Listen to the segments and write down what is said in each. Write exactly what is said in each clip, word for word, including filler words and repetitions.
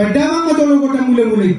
Baen damang ma jolo gondang mulamula i.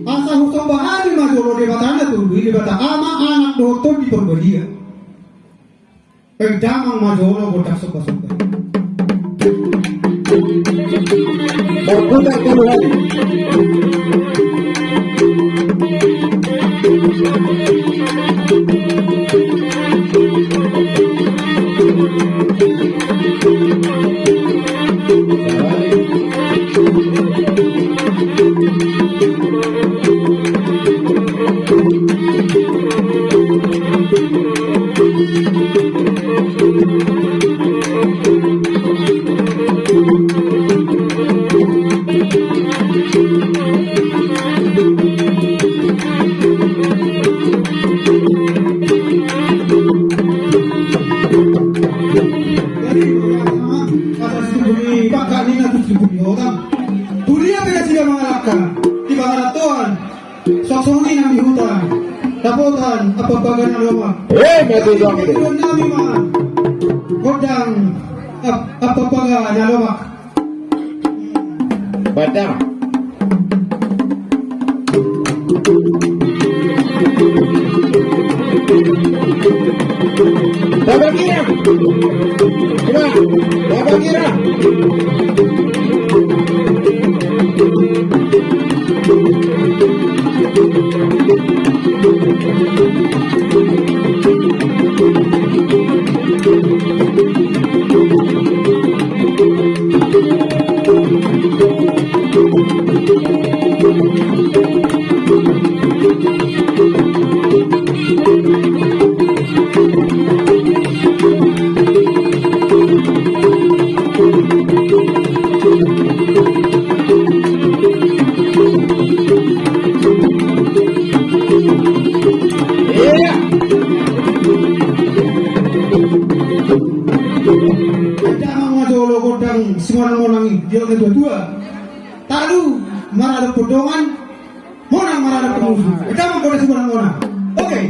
Asa husomba hami ma jolo Debata na tolu i, Debata Ama, Anak dohot Tondi Porbadia. Baen damang ma jolo gondang sombasomba. Berputar tolu hali. Jadi, asa situbu ni bangka ninna tu situbu ni otak. Tudia pe nasida mangalangka di pangarantoan. Songon i nang di huta dapotan Ampapaga na lomak. Eh, mati dong itu. Tuduhon nami ma gondang Ap-, Ampapaga na lomak. Baen damang. Bapak Gira. Coba, Bapak Gira. Baen damang ma jolo gondang simonang-monang i, dia ketua-tua. Talu maradophon dongan, monang maradophon musu. Baen damang gondang simonang-monang. Oke.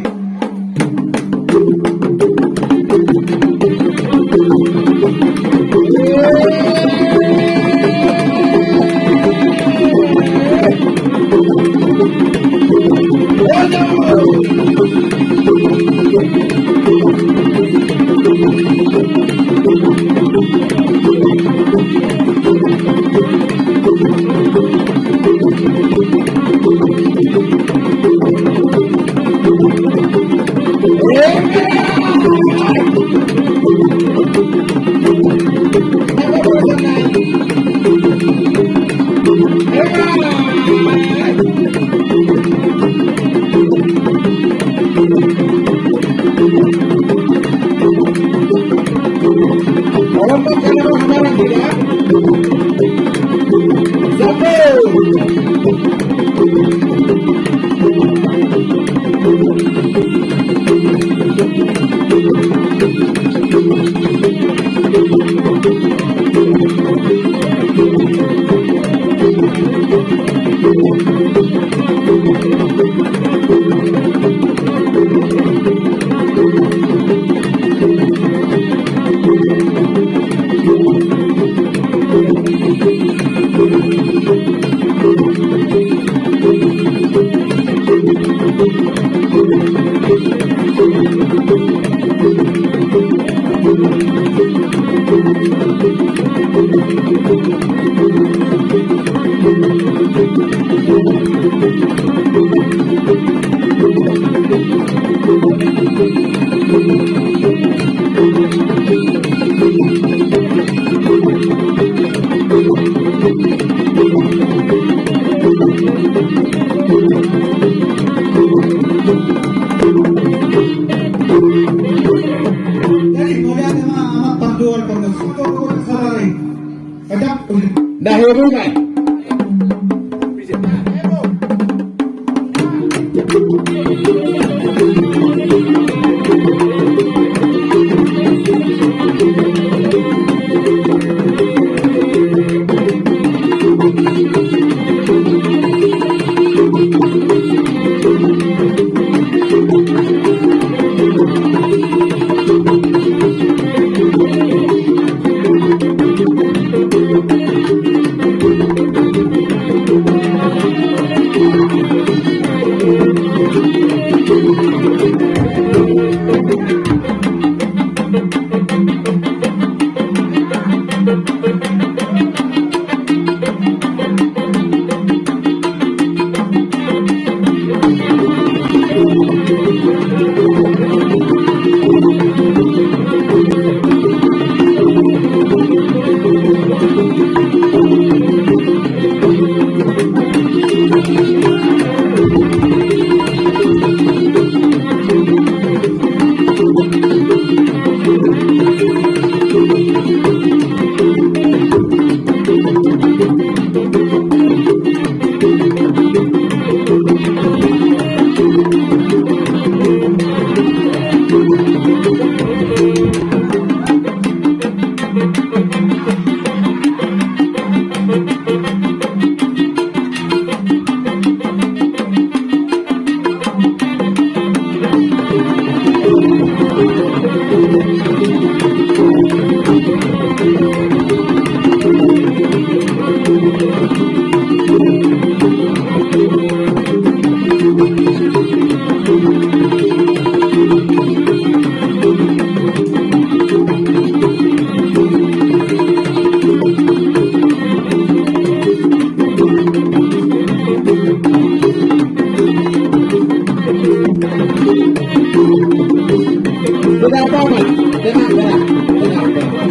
Tidak apa-apa. Tenang, tenang, tenang, tenang.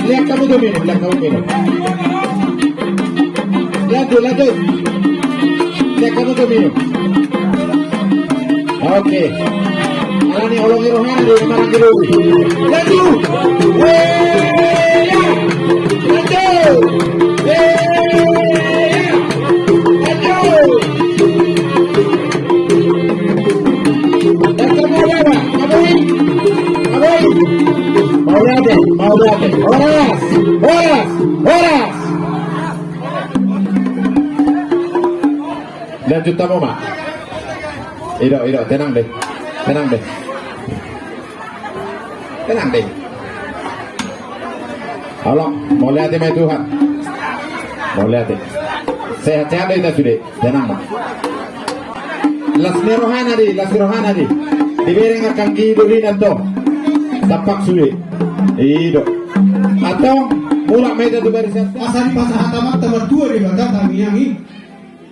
Lihat kamu tuh minum, lihat kamu minum. Lanjut, lanjut. Lihat kamu tuh minum. Oke. Ala ni holong ni rohana do na maranggi. Lanjut. Wee, ya. Lanjut. Wee, ya. Lanjut. Lanjut, Bapak. Aboi. Aboi. Mauliate, mauliate. Horas, horas, horas. Lanjut hamu ma. Ido, ido, tenang deh. Tenang deh. Tenang deh. Holong, mauliate ma i Tuhan. Mauliate. Sehat-sehat do hita sude. Tenang ma. Las ni rohana di, las ni rohana di. Dibereng angka anggi dolinan do. Tampak sude. Ido. Antong, mulak ma hita tu barisan. Asa dipasahat Amanta Martua Debata tangiang i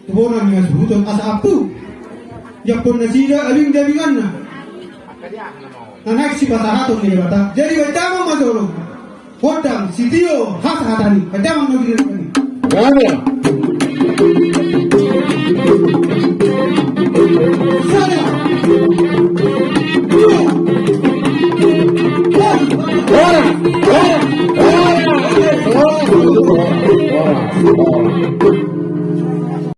tu bona ni hasuhuton asa ampu. Diampehon nasida abing di abinganna. Na naeng sipasahaton ni Debata. Jadi baen damang ma jolo gondang sitio hasahatan i. Baen damang ma jolo. Gabe. Sada.